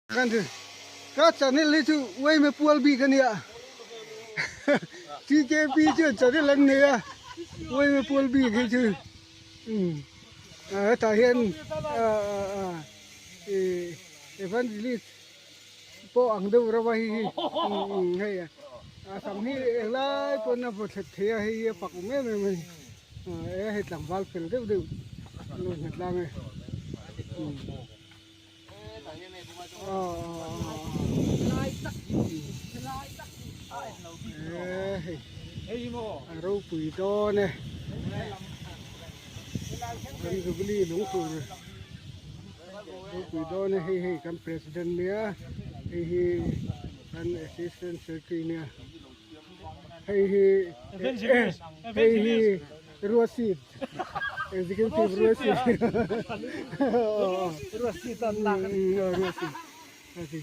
Kan ti ka channel hi chu uaime pual bik a nia TKP chuan channel an nei a uaime pual bik hi chu umm hetah hian ah ih evangelist pawh ang deuh reuh a hei hi umm hei a sam hi englai pawn a vaw thlet thei a hei hi a fak awm em em a ni e hei tlangval fel deuh deuh an lo nghet lang e umm. A ropui dawn e kan jubilee lung tur ropui dawn e hei hei kan president nia hei hi kan assistant secretary nia hei hi hei hi Ruasit executive Ruasit Ruasit an lak a ni. Ruasit a ti.